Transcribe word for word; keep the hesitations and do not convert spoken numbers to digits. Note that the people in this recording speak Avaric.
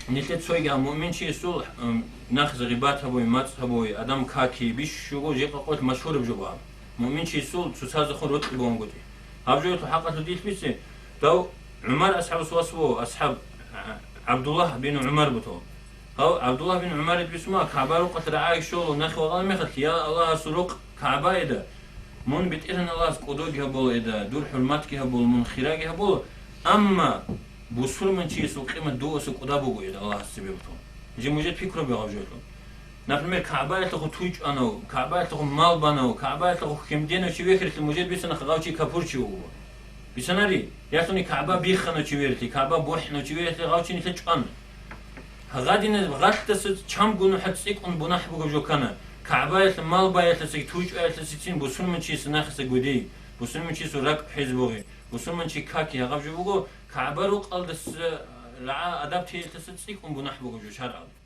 Нилъер цойги а муъминчиясул, м, нахъе гъибат гьабуй, мацӀ гьабуй, адам каки, бищуго жикъа къолъ машгьураб жо бугеб. Муъминчиясул цоцазехун рокьи бугонгутӀи. Гьаб жоялъул хӀакъалъулъ дилъ бице, дав ГӀумар асхӀабас вас ву, асхӀаб, а, ГӀабдуллагь бин ГӀумар буту. Гьав ГӀабдуллагь бин ГӀумарид бисума, КагӀба рукъалъ рагӀай щолу нахъе вагъана мехалъ, я Аллагьасул рукъ КагӀба эда, мун БетӀергьан Аллагьас кӀодоги гьабула эда, дур хӀурматги гьабула, мун хираги гьабула, амма бусурманчиясул къимат дуваса кӀуда буго эда Аллагьас цебе бутун. Жи мужед пикру бегьав жолъун. Например, КагӀбаялъухъ туй чӀванав, КагӀбаялъухъ мал банав, КагӀбаялъухъ хемденав чи вехирлъи мужед бисана гъав чи капурчи вуго. Бисанари, ялъуни КагӀба биххана чи вехирлъи, КагӀба бухӀна чи вехирлъи гъав чи нилъе чӀван. Гъадина гъалъдаса чам гунухӀ цӀикӀкӀун бунагь бугеб жо ккана. КагӀбаялъ мал баялъасаги, туй чӀваялъасацин бусурманчияс нахиса гудей, бусурманчиясул ракӀ хӀезбугъи, бусурманчи каки гьагъаб жо буго, КагӀба рукъалдаса рагӀа адаб теялъаса цӀикӀкӀун бунагь бугеб жо шаргӀалда.